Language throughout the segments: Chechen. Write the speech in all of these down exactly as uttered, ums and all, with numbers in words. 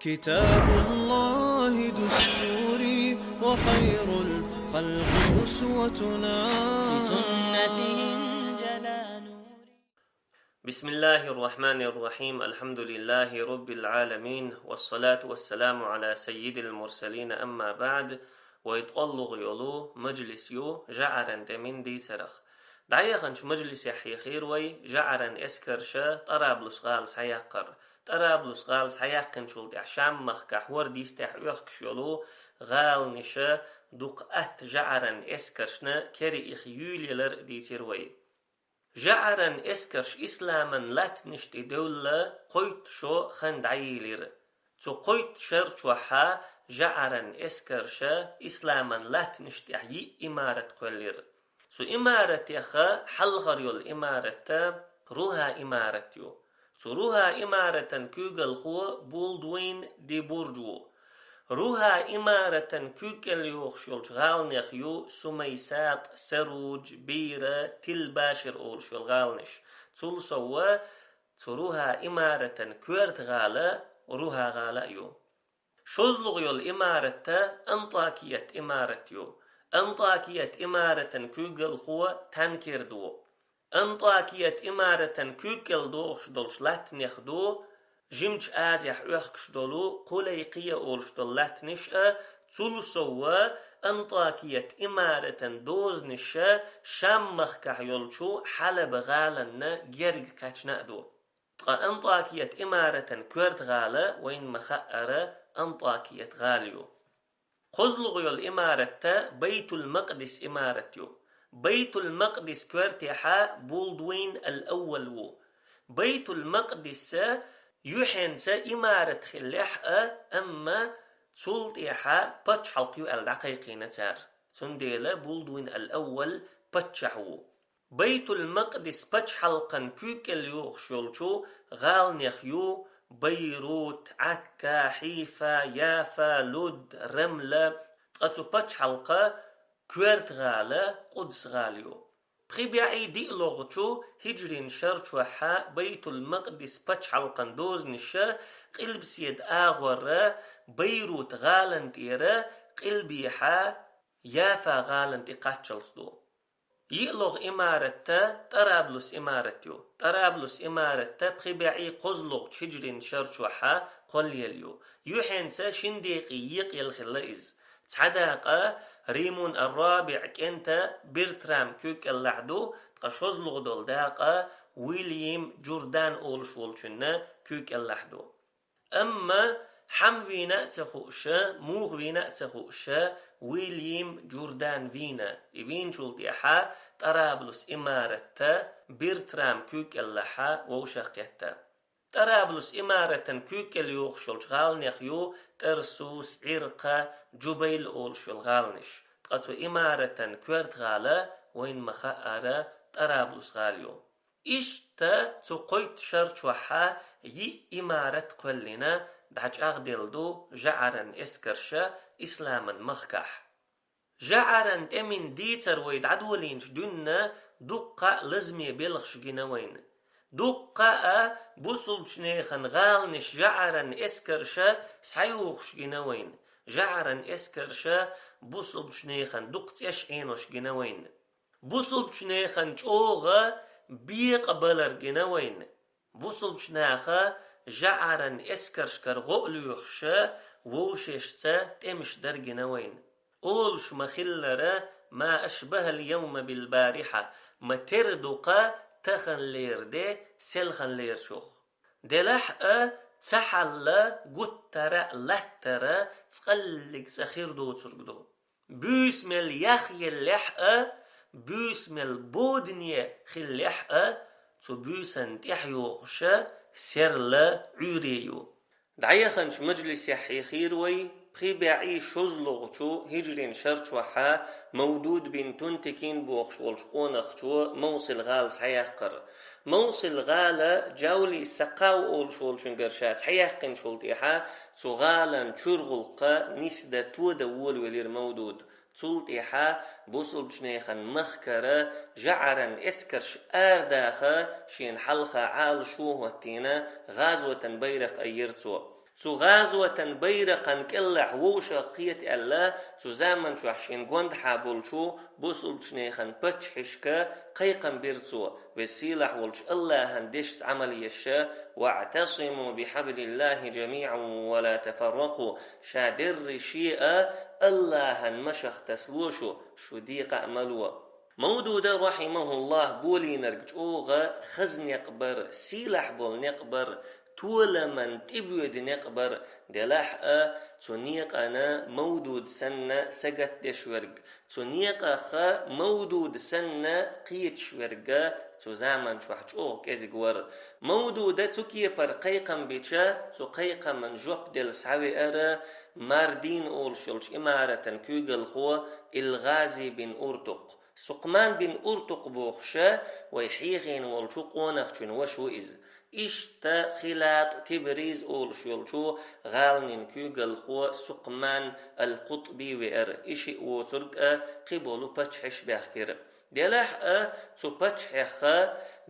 كتاب الله دستوري وخير الخلق أسوتنا. بسنته انجلى نوري. بسم الله الرحمن الرحيم. الحمد لله رب العالمين. والصلاة والسلام على سيد المرسلين. أما بعد. Вай ткъоллугӀа йолу мажлис ю жӀаран тӀеман дийцарх. ДӀаяханчу мажлисехь хьехира вай жӀаран эскарша ТӀараблус гӀала схьаяккхар. ТӀараблус гӀала схьаяьккхинчул тӀаьхьа Шам-махкахь хӀорда йистехь оьхкуш йолу гӀаланаш дукха атта жӀаран эскаршна кера их юьйлаялар дийцира вай. ЖӀаран эскарш исламан латтанаш тӀе девлла кхойтта шо хан дӀайийлира. Цу кхойтта шар чохь жӀаран эскарша исламан латтанаш тӀехь йиъ имарат кхоьллира. Цу имаратех хьалхара йолу имарат Руха имарат ю. Цу Руха имаратан куьйгалхо Булдвайн ди Бурж ву. Руха имаратан куьйгалла йогӀуш йолчу гӀаланех ю Сумайсат, Саруж, Бийра, Тил-Башир олуш йолу гӀаланаш. Цул сов цу Руха имаратан коьрта гӀала Руха гӀала а ю. ШозлагӀа йолу имарат Антакият имарат ю. Антакият имаратан куьйгалхо Танкерд ву. Антакият имаратан куьйгалла догӀуш долчу латтанех ду Жимачу Азехь оьхкуш долу Кулайкия олуш долу латтанаш а, цул сов Антакият имаратан дозанаш а Шам-махкахь йолчу Хьалаба гӀаланна герга кхаьчна а ду. Ткъа Антакият имаратан коьрта гӀала вайна ма-хаъара Антакият гӀала ю. КхозлагӀа йолу имарат Байтул-Макъдис имарат ю. Байтул-Макъдис коьртехь Булдвайн ал-Аввал ву. Байтул-Макъдис юьхьенца имарат хиллехь а, амма цул тӀаьхьа пачхьалкх ю аьлла дӀакхайкхийна цара. Цундела Булдвайн ал-Аввал паччахь ву. Байтул-Макъдис пачхьалкхан куьйгалла йогӀуш йолчу гӀаланех ю Байрут, Ӏакка, Хьийфа, Яфа, Луд, Рамла, ткъа цу пачхьалкхан коьрта гӀала Къудс гӀала ю. ПхибаьӀий диълагӀчу хӀиджрин шар чохь Байтул-Макъдис пачхьалкхан дозанаш а Къилбаседа агӀор Байрут гӀалан тӀера къилбехьа Яфа гӀалан тӀе кхаччалц ду. ЙиълагӀа имарат ТӀараблус имарат ю. ТӀараблус имарат пхибаьӀий кхозлагӀчу хӀиджрин шар чохь кхоллаелла ю. Юьхьенца шина декъе екъаелла хилла иза. Цхьа дакъа Римун ар-РабиӀ кӀентан Бертрам куьйгаллехь ду, ткъа шозлагӀа долу дакъа Уильям Джурдан олуш волчунна куьйгаллехь ду. Амма хьан вийна а ца хууш, муха вийна а ца хууш, Уильям Джурдан вийна. И вийначул тӀаьхьа ТӀараблус имарат Бертрам куьйгаллехь вовшах кхетта. ТӀараблус имаратан куьйгалла йогӀуш йолчу гӀаланех ю Тарсус, Ӏиркъа, Джубайл олуш йолу гӀаланаш. Ткъа цу имаратан коьрта гӀала вайна ма-хаъара ТӀараблус гӀала ю. Иштта цу кхойтта шар чохь йиъ имарат кхоьллина дӀачӀагӀделла ду жӀаран эскарша исламан махкахь. ЖӀаран тӀеман дийцар вай дӀадолийначу дуьнна дуккха а лазаме белхаш гина вайна. Дуккха а бусулбачу нехан гӀаланаш жӀаран эскарша схьайохуш гина вайна. ЖӀаран эскарша бусулбачу нехан дукха цӀеш Ӏенош гина вайна. Бусулбачу нехан чӀогӀа бекъабалар гина вайна. Бусулбачу наха жӀаран эскаршкара гӀо а лоьхуш, вовшашца тӀемаш дар гина вайна. Олуш ма-хиллара: «Ма ашбахал явма бил барихьа», ма тера ду-кха таханлера де селханлерачух. Делахь а ца хьалла гуттара а латтара цкъаллиг цӀа хир доцург ду. Буьйса мел яхъеллехь а, буьйса мел бодане хиллехь а, цу буьйсан тӀаьхьа йохуша серла Ӏуьйре ю. ДӀаяханчу мажлисехь хьехийра вай пхи бӀе шозлагӀчу хӀиджрин шарчохьа Мавдуд бин Тунтикин бохуш волчу къонахчо Мовсил гӀала схьаяккхар. Мовсил гӀала Джавли Сакхав олуш волчуьнгара ша схьаяьккхинчул тӀаьхьа цу гӀалан чуьра гӀуллакха нисдан тодан волавелира Мавдуд. Цул тӀаьхьа бусулбачу нехан махкара жаӀаран эскарш арадаха шена хьалха Ӏалашо хӀоттийна, гӀазотан байракх айира цо. Цу гӀазотан байракхан кӀеллахь вовшах кхета аьлла, цу заман чохь шен гондахьа болчу бусулбчу нехан паччахьашка кхайкхам бира цо: «Веза сийлахь волчу АллахӀан дешца Ӏамал еш, واعتصموا بحبل الله جميعا ولا تفرقوا», ша дерриш а АллахӀан машах тасало шу, шу декъа а ма ло. Мавдуда, рахьимахуллахӀ, болийнарг чӀогӀа хаза некъ бара, сийлахь болу некъ бара, толаман тӀебоьду некъ бара, делахь а цу некъана Мавдуд санна сагатдеш верг, цу некъаха Мавдуд санна кхеташ верг а цу заман чохь чӀогӀа кӀезиг вара. Мавдуда цу кепара кхайкхам бича, цу кхайкхаман жоп делла схьавеара Мардин олуш йолчу имаратан куьйгалхо Илгъази бин Уртукъ. Сукъман бин Уртукъ бохуша вай хьехийна волчу къонахчун ваша ву иза. Иштта Хилат Тибриз олуш йолчу гӀаланийн куьйгалхо Сукъман ал-Къутби веара, и шиъ воцург а кхиболу паччахьаш баьхкира. Делахь а цу паччахьеха,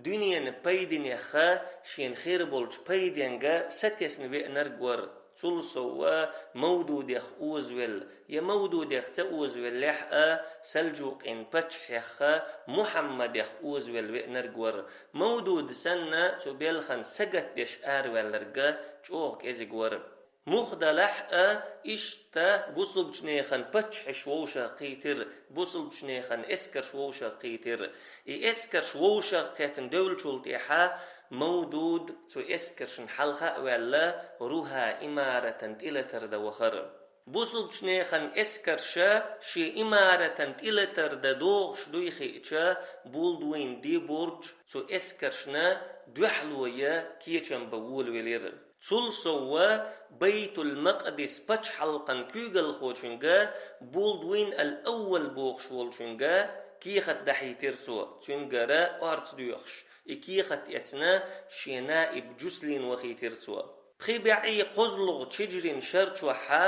дуьненан пайданеха, шена хир болчу пайденга сатесна веанарг вара. Цул сов а Мавдудех озавелла, я Мавдудех ца озавеллехь а, Салджукъин паччахьеха Мухьаммадех озавелла веанарг вара. Мавдуд санна цу белхан сагатдеш араваьлларга чӀогӀа кӀезиг вара. Муха далахь а, иштта бусулбчу нехан паччахьаш вовшах кхийтира, бусулбчу нехан эскарш вовшах кхийтира. И эскарш вовшах кхеттина девллачул тӀаьхьа Мавдуд цу эскаршна хьалха а ваьлла, Руха имаратан тӀелатар дан вахара. Бусулбчу нехан эскарша шен имаратан тӀелатар дан догӀуш дуй хиъча, Булдвин Ди-Бурдж цу эскаршна дуьхьало ян кечам бан волавелира. Цул сов а Байтул-Макъдис пачхьалкхан куьйгалхочуьнга, Булдвин ал-Аввал бохуш волчуьнга, кехат дахьийтира цо, цуьнгара орца доьхуш. И кехат эцна, шен наиб Джуслин вахийтира цо. Пхи бӀе кхузлугӀ чижрин шар чохьа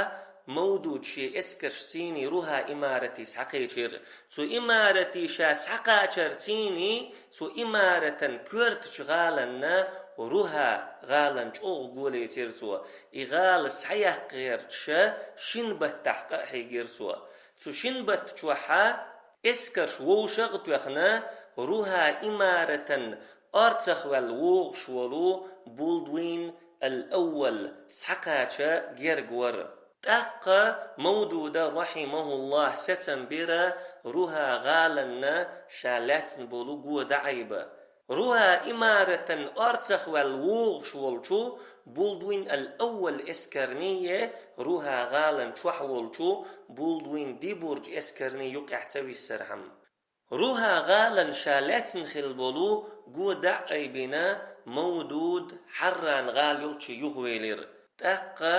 Мавдуд шен эскаршцийний Руха имарате схьакхечира. Цу имарате ша схьакхачарцийний цу имаратан коьртачу гӀаланна Руха гӀалан чӀогӀа голецира цо. И гӀала схьаяккха гӀерташ шина баттахь къа а хьийгира цо. Цу шина батта чохьа эскарш вовшах а тоьхна, Руха имаратан орцах ваьлла вогӀуш волу Булдвин ал-Аввал схьакхача герга вара. ТӀаккха Мавдуда, рахьимахуллахӀ, сацам бира Руха гӀаланна ша лаьцна болу го дӀаайба. Руха имаратан орцах ваьлла вогӀуш волчу Булдвин ал-Аввал эскарний, Руха гӀалан чохь волчу Булдвин Ди-Бурдж эскарний юкъехь ца виссархьама. Руха гӀалан ша лаьцна хилла болу го дӀа а айбина, Мавдуд Хьарран гӀала йолчу юхавелира. ТӀаккха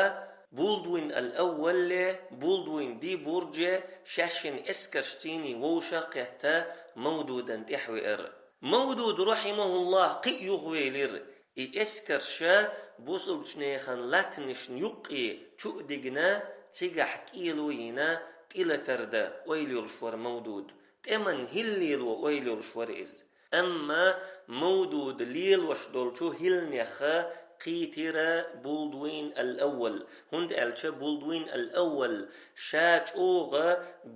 Булдвин ал-Аввале, Булдвин Ди-Бурдже шаьшшин эскаршцийний вовшах а кхетта, Мавдудан тӀаьхьавеара. Мавдуд, рахьимахуллахӀ, кхин а юхавелира. И эскарша бусулбчу нехан латтанашна юккъе чу а дигна, цигахь кӀело а йина, тӀелатар дан ойла йолуш вара Мавдуд. ТӀеман хӀилла лело ойла йолуш вара иза. Амма Мавдуд лелош долчу хӀилланеха кхийтира Булдвин ал-Аввал, хӀунда аьлча Булдвин ал-Аввал ша чӀогӀа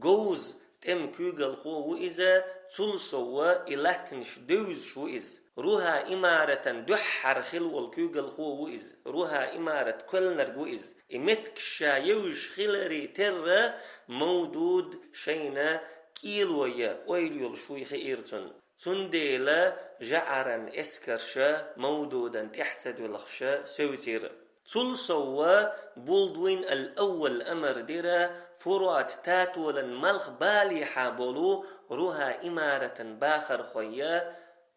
говза тӀеман куьйгалхо ву иза, цул сов а и латтанаш девзаш ву иза. Руха имаратан дуьххьара хилла волу куьйгалхо ву иза. Руха имарат кхоьллинарг ву иза. И меттигаш ша евзаш хиларе терра, Мавдуд шайна кӀело ян ойла йолуш вуй хиира цунна. Цундела жаӀаран эскарша Мавдудан тӀаьхьа ца доьлхуша севцира. Цул сов а Булдвин ал-Аввал амар дира Фурат татолан малхбалехьа болу Руха имаратан бахархой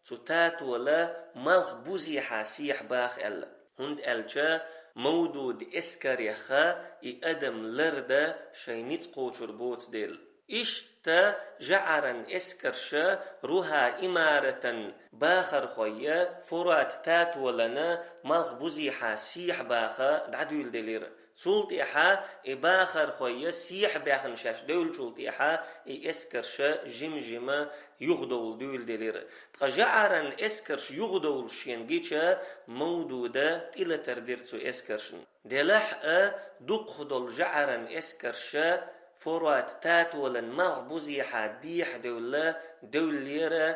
цу татола малхбузехьа сехьа баха аьлла. ХӀунда аьлча Мавдуд эскареха и адам ларда шайн ницкъ кхочур боцу дела. Иштта жаӀаран эскарша Руха имаратан бахархой Фурат татолана малхбузехьа сехьа баха дӀадуьйладелира. Цул тӀехьа и бахархой я сехьа баьхна шаьш девллачул тӀехьа и эскарш жим-жима юхадовла дуьйладелира. Ткъа жӀаран эскарш юхадовлаш шена гича, Мавдуда тӀелатар дира цу эскаршна. Делахь а дукхах долу жӀаран эскарш Фурат татолан малхбузехьа дехьа девлла, девллера,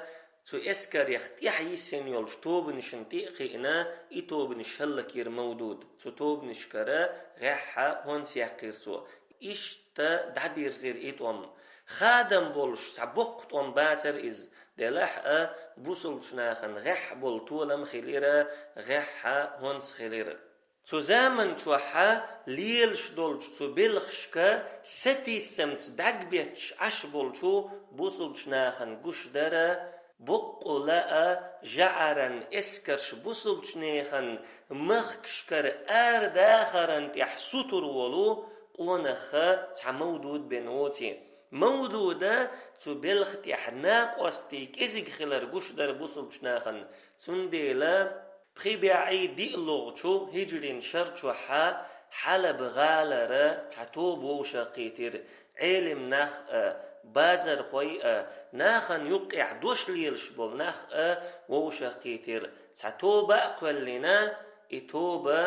цу эскарех тӀаьхьа йисина йолчу тобанашна тӀе а кхиъна, и тобанаш хӀаллакйира Мавдуда. Цу тобанашкара гӀаьххьа хӀонс яьккхира цо. Иштта дӀабирзира и тӀом. Хадам болуш цхьа боккха тӀом бацара иза, делахь а бусалбачу нахана гӀаьххьа болу толам хилира, гӀаьххьа хӀонс хилира. Цу заман чохьа лелаш долчу цу белхашка сатийсамца бӀаьрг бетташ Ӏаш болчу бусалбачу нахана гуш дара, боккъала а жӀаран эскарш бусалбачу нехан махкашкара арадахаран тӀехь сутур волу къонах цхьа Мавдуд бен воций. Мавдуда цу белха тӀехь накъостий кӀезиг хилар гуш дара бусалбачу нахана, цундела пхи бӀе диълагӀчу хӀиджрин шар чохьа Хьалаб гӀалара цхьа тоба вовшахкхийтира, Ӏелим нах а, базархой а, нахана юккъехь дош лелаш болу нах а вовшахкхийтира. Цхьа тоба а кхоьллина, и тоба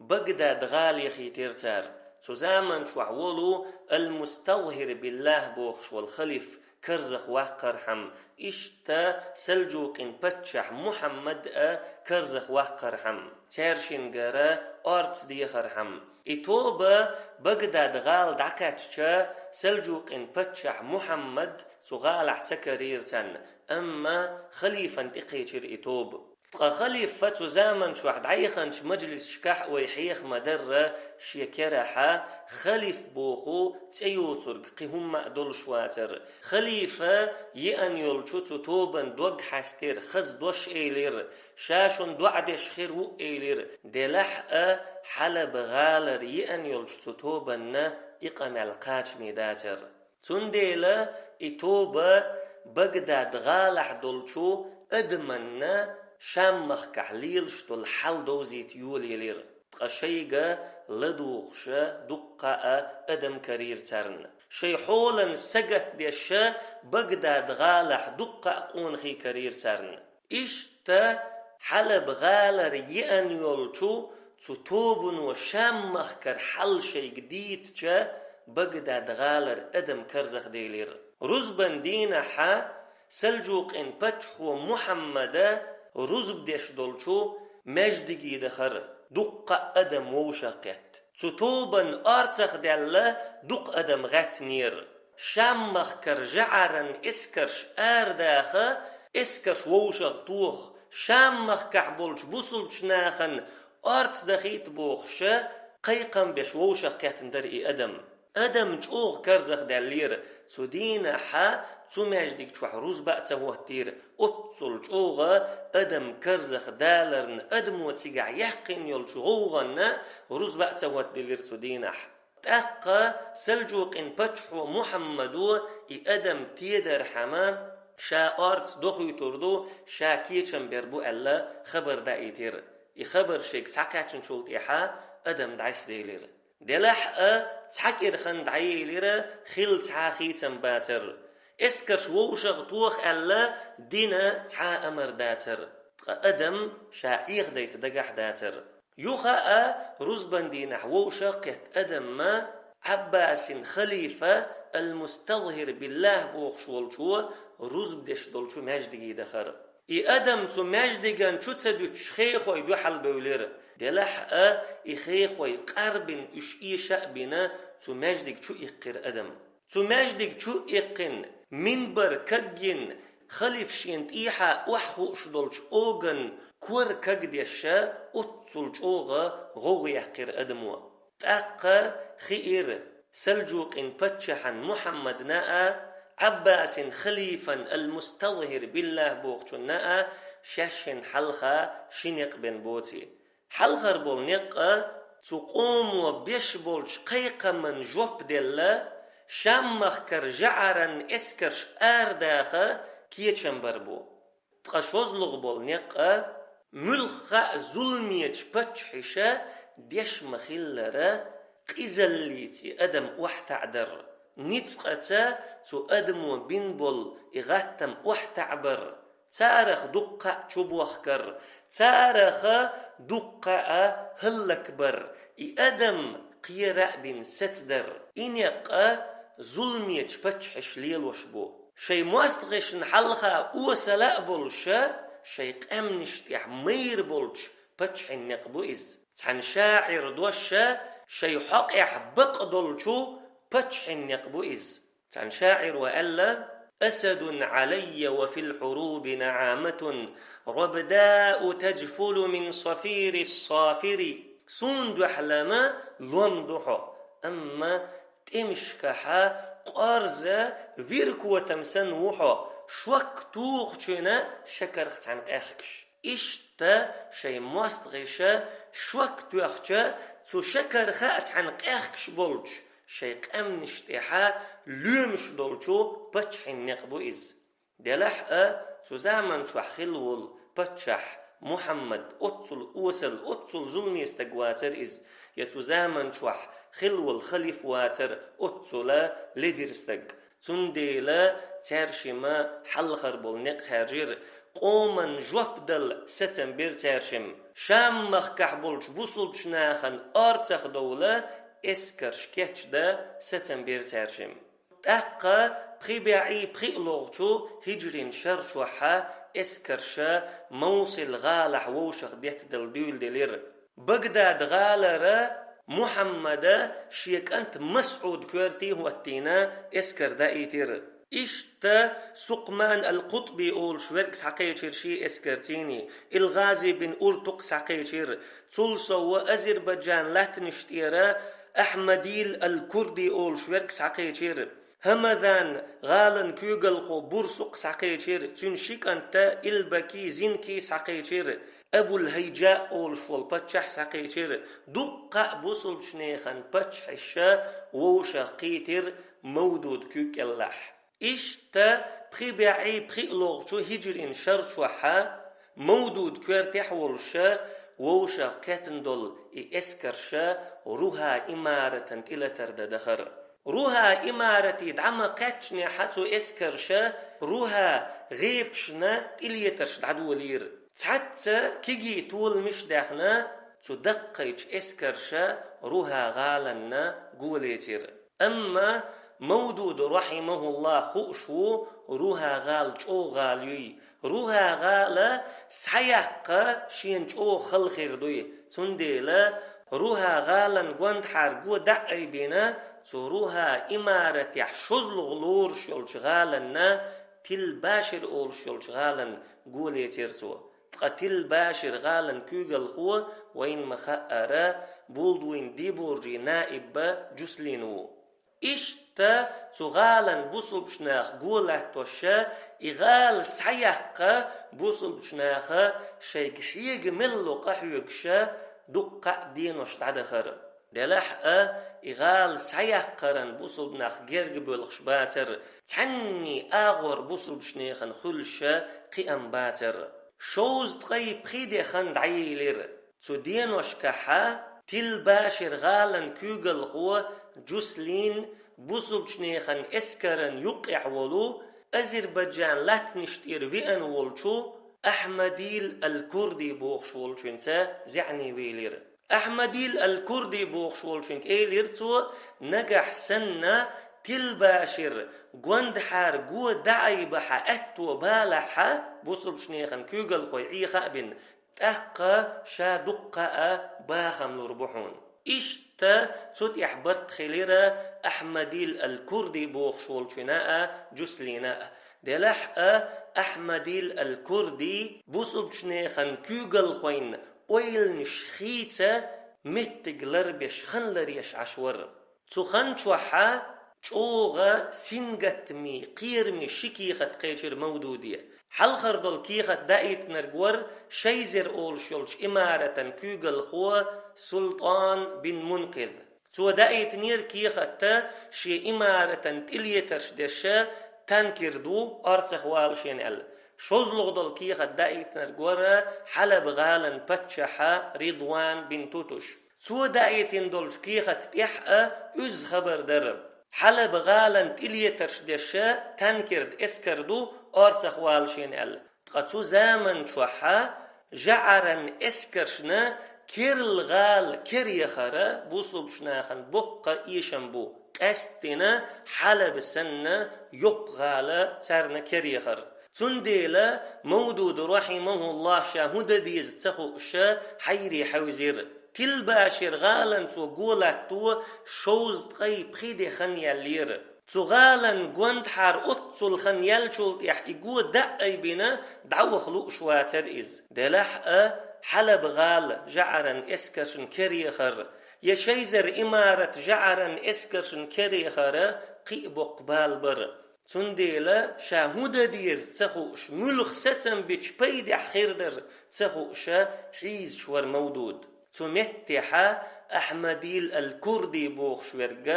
Багдад гӀале хийтира цара. Цу заман чохь волу Ал-МустагӀфир биллахӀ бохуш волу халиф карзах ваккхархьама, иштта Салджукъин паччахь Мухьаммад а карзах ваккхархьама, цаьршингара орца дехархьама. И тоба Багдад гӀала дӀакхаьчча, Салджукъин паччахь Мухьаммад цу гӀалахь ца карийра царна, амма халифан тӀекхечира и тоба. Ткъа халифа цу заман чохь дӀаяханчу мажлисашкахь вай хьеха ма-дарра, шен керахьа халиф боху цӀе йоцург кхин хӀумма а долуш вацара. Халифа еана йолчу цу тобан дог хьаьстира, хаза дош элира, ша шун доӀа деш хир ву элира, делахь а Хьалаб гӀалара еана йолчу цу тобанна и къамел кхачаме дацара. Цундела и тоба Багдад гӀалахь долчу адаманна Шам-махкахь лелаш долу хьал довзийта йолаелира. Ткъа шайга ладугӀуша дуккха а адам карийра царна. Шайн хьолан сагатдеша Багдад гӀалахь дуккха а къонахий карийра царна. Иштта Хьалаб гӀалара еана йолчу цу тобано Шам-махкара хьал шайга дийцича, Багдад гӀалара адам карзахделира. Рузбан дийнахьа Салджукъин паччахьо Мухьаммада рузба деш долчу маьждиге дахара дуккха а адам вовшахкхетта. Цу тобан орцах даьлла дукха адам гӀаьттинера. Шам-махкара жӀаран эскарш арадаха, эскарш вовшах тоха, Шам-махкахь болчу бусалбачу нахана орца дахийта бохуша, кхайкхам беш вовшах кхеттина дара и адам. Адам чӀогӀа карзахдаьллера. Цу дийнахьа цу маьждиг чохь рузба а ца хӀоттийра. Оццул чӀогӀа адам карзахдаларна, адамо цигахь яьккхина йолчу гӀовгӀанна рузба а ца хӀоттаделира цу дийнахь. ТӀаккха Салджукъин паччахьо Мухьаммадо и адам тедархьама, ша орца дохуьйтур ду, ша кечам бер бу аьлла, хабар даийтира. И хабар шайга схьакхаьчначул тӀаьхьа адам дӀасаделира. Делахь а цхьа кӀира хан дӀаелира, хилла цхьа а хийцам бацара. Эскарш вовшах тоха аьлла, дина цхьа а амар дацара. Ткъа адам ша Ӏехадайта дагахь дацара. Юха а рузбан дийнахь вовшах кхетта адамма Ӏаббасин халифа Ал-МустагӀфир биллахӀ бохуш волчо рузба деш долчу маьждиге дахара. И адам цу маьждиган чу ца дуьтуш хехой дуьхьал бевлира. Делахь а и хехой къарбина уьш эша а бина, цу маьждиг чу иккхира адам. Цу маьждиг чу иккхина, минбар кагйина, халиф шена тӀехьа охьахууш долчу оган кор кагдеша, оццул чӀогӀа гӀовгӀа яьккхира адамо. ТӀаккха хиира Салджукъин паччахьан Мухьаммадна а, Ӏаббасин халифан Ал-МустагӀфир биллахӀ бохучунна а шаьшшинна хьалха ши некъ бен боций. Хьалхара болу некъа цу къомо беш болчу кхайкхаман жоп делла, Шам-махкара жӀаран эскарш арадаха кечам бар бу. Ткъа шозлагӀа болу некъа муьлхха а зуламечу паччахьаша деш ма-хиллара, иззаллица адам охьатаӀадар. Ницкъаца цу адамо бина болу и гӀаттам охьатаӀабар. Царах дуккха а чубохкар, царах дуккха а хӀаллакбар, и адам кхера а бина сацадар. И некъ зуламечу паччахьаша лелош бу. Шайн мостагӀашна хьалха осала а болуша, шайн къаьмнаш тӀехь майра болчу паччахьан некъ бу иза. Цхьана шаӀира доша, шайн хьокъехь бакъдолчу паччахьан некъ бу иза. Цхьана шаӀиро аьлла: «أسد علي وفي الحروب نعامة، ربداء تجفل من صفير الصافر». Суна дуьхьал-м лом ду хьо, амма тӀемашкахьа къорза виркотам санна ву хьо, шок тухучуьнан шакарх цхьаьна къехкаш. Иштта шайн мостагӀаша шок тоьхча, цу шакарха а цхьаьна къехкаш болчу, шайн къаьмнаш тӀехьа лоьмаш долчу паччахьан некъ бу иза. Делахь а, цу заман чохь хилла волу паччахь Мухьаммад оццул осал, оццул зуламе стаг вацара иза, я цу заман чохь хилла волу халиф вацара оццула ледира стаг. Цундела цаьршимма хьалхара болу некъ хаьржира, къоман жоп дала сацам бира цаьршимма. Шам-махкахь болчу бусулбачу нахана орцах довла эскарш кечдан сацам бира цаьршимма. ТӀаккха пхи бӀе пхиъ логӀучу хӀиджрин шар чохьа эскарша Мовсил-гӀалахь вовшах деттадала дуьйладелира. Багдад-гӀалара Мухьаммада шен кӀант МасӀуд коьрте хӀоттийна эскар даийтира. Иштта Сукъман ал-Къутби олуш верг схьакхечира шен эскарций, Илгъази бин Уртукъ схьакхечира, цул сов Азербайджан латтанаш тӀера Ахьмадил ал-Курди олуш верг схьакхечира. ХӀамадан гӀалан куьйгалхо Бурсукъ схьакхечира, цуьнан ши кӀант Илбаки, Зинки схьакхечира, Абул-ХӀайджаъ олуш волу паччахь схьакхечира, дуккха а бусулбачу нехан паччахьаша вовшах кхийтира Мавдуд куьг кӀеллахь. Иштта пхи бӀе пхиъ логӀучу хӀиджрин шар чохьа Мавдуд коьртехь волуша вовшах кхетна долу и эскарша Руха имаратан тӀелатар дан дахара. Руха имарате дӀа ма кхаьчнехьа цу эскарша Руха гӀепашна тӀелетарш дӀадолийра. Цхьацца кегий толамаш а даьхна, цу даккхийчу эскарша Руха гӀаланна го лецира. Амма Мавдуд, рахьимахуллахӀ, хууш ву Руха-гӀала чӀогӀа гӀала юй. Руха-гӀала схьаяккха шена чӀогӀа хала хир дуй. Цундела Руха-гӀалан гондахьара го дӀа а айбина, цу Руха имаратехь шозлагӀа лоруш йолчу гӀаланна, Тил-Башир олуш йолчу гӀаланна го лецира цо. Ткъа Тил-Башир гӀалан куьйгалхо, вайна ма-хаъара, Булдуин Дибуржи наиб ба Джуслин ву. Иштта цу гӀалан бусулбачу наха го латтоша, и гӀала схьаяккха бусулбачу наха шайга хьега мелло къахьоьгуша дуккха а денош дӀадахара. Делахь а, и гӀала схьаяккхаран бусулба нах герга боьлхуш бацара, цхьанний агӀор бусулбачу нехан хуьлуша кхиам бацара. Шовзткъе пхи де хан дӀаелира. Цу деношкахьа Тил-Башир гӀалан куьйгалхо Джуслин бусулбачу нехан эскаран юккъехь волу, Азербайджан латтанаш тӀера веана волчу Ахьмадил ал-Курди бохуш волчуьнца зӀене велира. Ахьмадил ал-Курди бохуш волчуьнга элира цо, нагахь санна Тил-Башир гондахьара го дӀаайбахьа аьтто балахьа, бусулбачу нехан куьйгалхой Ӏеха а бина, тӀаккха ша дуккха а бахам лур бу хьуна. Иштта цу тӀехь барт хилира Ахьмадил ал-Курди бохуш волчуьна а, Джуслина а. Делахь а, Ахьмадил ал-Курди бусулбачу нехан куьйгалхойн ойланаш хийца меттиг ларбеш, хан ларъеш Ӏаш вара. Цу хан чохьа чӀогӀа сингаттаме, кхераме ши кехат кхечира Мавдуде. Хьалхара долу кехат даийтинарг вара Шайзер олуш йолчу имаратан куьйгалхо Султан бин Мункъиз. Цо даийтинера кехатта шен имаратан тӀелетарш деша танкер ду, орцах вала шена аьлла. ШозлагӀа долу кехат даийтинарг вара Хьалаб-гӀалан паччахьа Ридван бин Тутуш. Цо даийтина долчу кехат тӀехь а уьзза хабар дара. Хьалаба гӀалан тӀелетарш деш танкерда эскар ду орцах валашехь аьлла. Ткъа цу заман чохь а жаӀаран эскаршна керла гӀала кер яхара бусулбачу нахана боккха эшам бу. Къаьсттина Хьалаба санна йоккха гӀала царна кер яхара. Цундела Мавдуд рахьимахуллахь ша хӀун дан деза ца хууша хьайре хьаьвзира. Тилбашир гӀалан цо го латто шовзткъе пхи де хан яьллера. Цу гӀалан гондахьара оццул хан яьллачул тӀехь и го даъай бина дӀаваха лууш вацара иза. Делахь а Хьалаба гӀала жаӀаран эскаршна кер яхара, я шайзар имарат жаӀаран эскаршна кер яхара кхин а боккха бала бара. Цундела ша хӀун дан деза ца хууш, муьлха сацам бича пайдехь хир дара ца хууша хьийзаш вара Мавдуд. Цу меттехьа Ахьмадил ал-Курди бохуш верг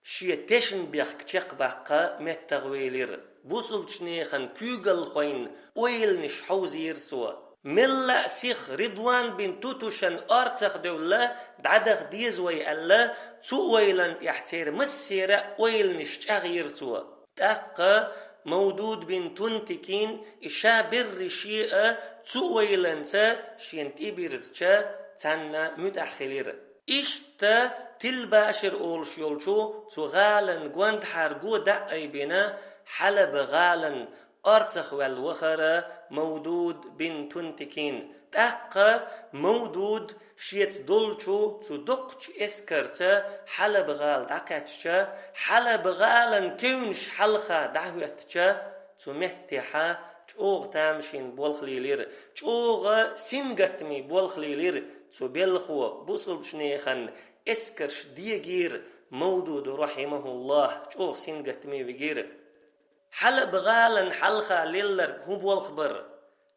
шен тешнабехк чекхбаккха меттахвелира. Бусулбачу нехан куьйгалхойн ойланаш хьовзийра цо. Мелла а сиха Ридван бин Тутушан орцах девлла дӀадаха деза вай аьлла, цу ойлан тӀехь церан массеран а ойланаш чӀагӀйира цо. ТӀаккха Мавдуд бин Тунтикин и ша берриш а цу ойланца шена тӀебирзича, царна муьтӀахь хилира. Иштта Тилбашир олуш йолчу цу гӀалан гондахьара го даъай бина Хьалаба гӀалан орцах ваьлла вахара Мавдуд бин Тунтикин. ТӀаккха Мавдуд шеца долчу цу доккхачу эскарца Хьалаба гӀала дӀакхаьчча, Хьалаба гӀалан кевнаш хьалха дӀахӀоьттича, цу меттехьа чӀогӀа тамашийна болх лелира, чӀогӀа сингаттаме болх лелира цу белхо, бусулбачу нехан эскарш дегийра Мавдуд рахьимахуллахь, чӀогӀа сингаттаме вигира. Хьалаба гӀалан хьалха лелларг хӀун болх бара?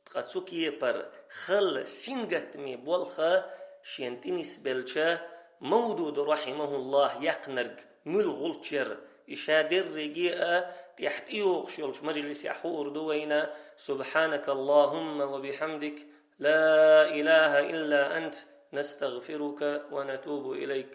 Ткъа цу кепара хала сингаттаме болх шена тӀе нисбелча, Мавдуд рахьимахуллахь яьккхинарг муьлха гӀулч яра, и ша дерриге а тӀехь тӀейогӀуш йолчу мажлисехь хуур ду вайна. سبحانك اللهم وبحمدك، لا إله إلا أنت، نستغفرك ونتوب إليك.